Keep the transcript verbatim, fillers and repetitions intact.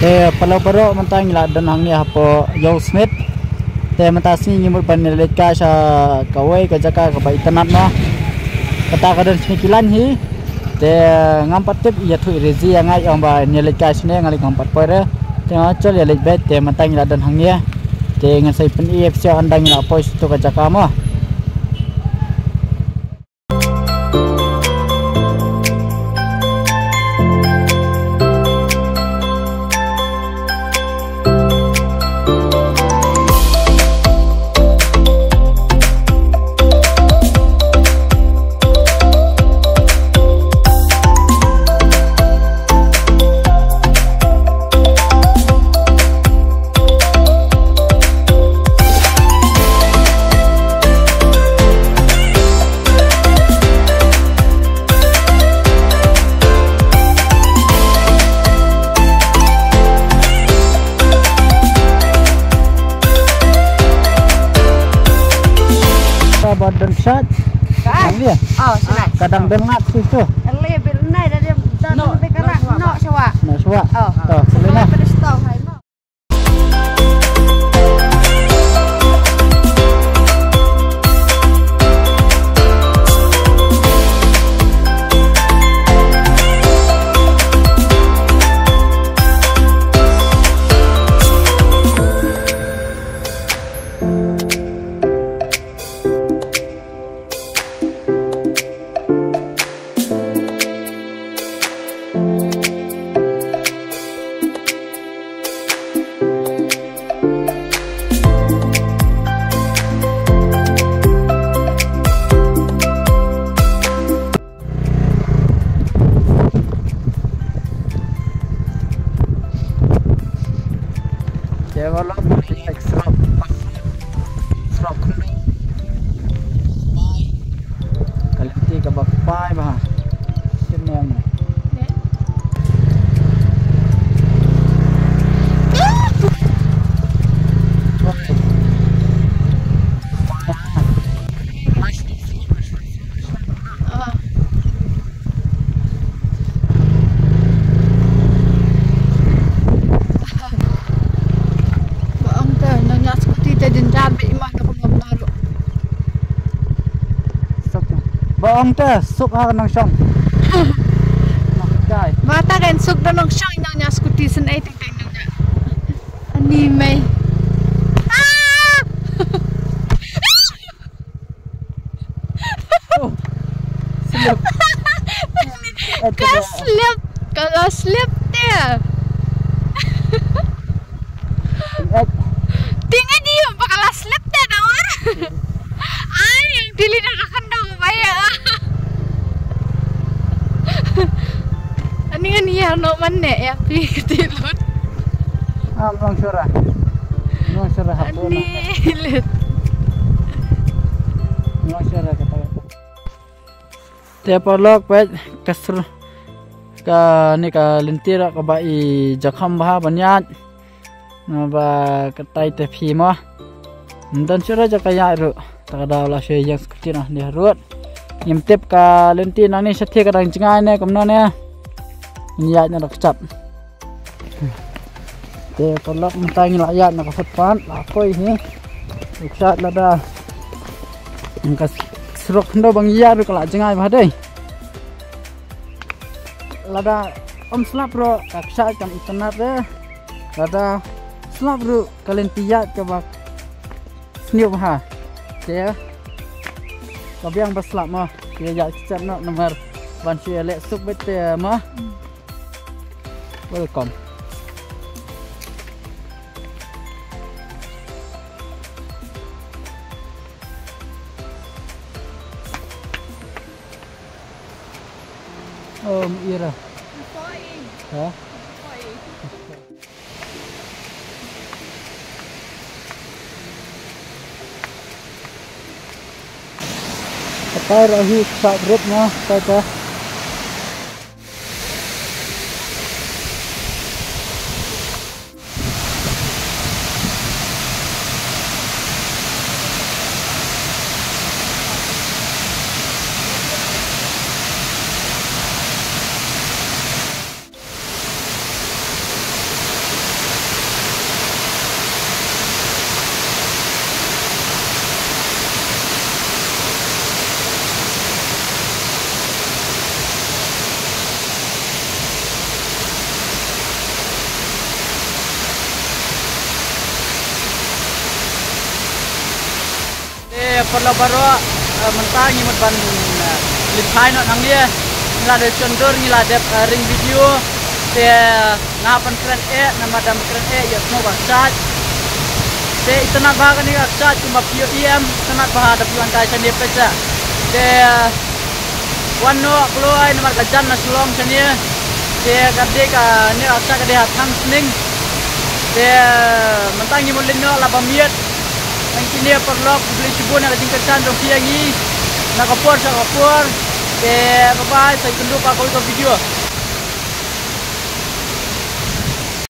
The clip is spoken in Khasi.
Te paralok baroh, mynta ngi la don hangne hapoh Ïew Smit. Te mynta sngi ngi mut ban ïaleit kai sha kawei ka jaka kaba itynnad mo. Kata ka don shane ki lain hi. Te ngam pat tip, ïathuh ïa Rezi ïa nga ong ba ïaleit kai shane, nga leh ngam pat poi re. Te nga chol ïaleit beit, te mynta ngi la don hangne. Te ngan sa pyni ïa phi sha ynda ngi la poi sha tu ka jaka mo. Ka ba don shat. Ka? Ang dia? Oh, shat. Ka dang don ngat situ. Ele bil nai dah dia dah no, lebih keras no, no, syawa. No, syawa. Oh. To, sila na. Pada stop hai mo. Develop, like, srok, srok khyndew. Ka lynti kaba phai bha. Shem ne em. Ba ong te nang ïa scooty te jynjar bha, i mah na kum kum baru. Suk. Ba ong te suk ha nongshong. Nongshong. Ba ta kan suk da nongshong, nang ïa scooty sien ai teng teng nang ïa. Ani mei. Ah! Oh. Slip. Ka slip, ka la slip te. Ting adi ba ka la slip te da wan. Ai, yang dili da ka khyndew ba ïa. Ani ngan ïa no man ne ïa phi ti lut. Ah, long sura. Long sura hapoh. Ani lut. Long sura kata. Te paralok peit ka sr-, kane ka lynti ruh kaba i jakham bha ban ïaid. Naba katai te phi mo. Ym don shuh ruh jaka ïaid ruh. Ta ka daw la shu ïeng scooty noh ne ruh. Ngim tip ka lynti nangne shathie ka dang jngai ne kumno ne. Ngin ïaid na da kjat. Te paralok mynta ngi la ïaid na ka footpath la poi hi. Uk shat lada. Ka srok khyndew ba ngi ïaid ruh ka la jngai bha dei. Lada ym slap ruh ka kshaid kam itynnad re. Lada slap ruh ka lynti ïaid kaba sniew bha. Te ka biang ba slap mo. Te ïaid kjat noh namar ban shu ïaleh suk beit te mo. Welcome. Um, ira. Ha? Katai ruh hi kshaid ruh mo, katai te. Paralok baroh, mynta ngi mut ban leit phai noh nangne. Ngi la dep shon dur, ngi la dep ring video. Te nga hap ban kren eh, namar da kren eh ïohsngew ba kshaid. Te itynnad bha kane ka kshaid kumba phi ïohi em, itynnad bha da phi wan kai shane peit. Te wan noh kloi namar ka jan na Shillong shane. Te ka dei kane ka kshaid ka dei ha Thangsning. Te mynta ngi mut leit noh la ba miet. Tang kine paralok, khublei shibun ïa ka jingkyrshan jong phi ïa ngi na ka por sha ka por. Te bye bye, sa ïakynduh pat ha kawei ka video.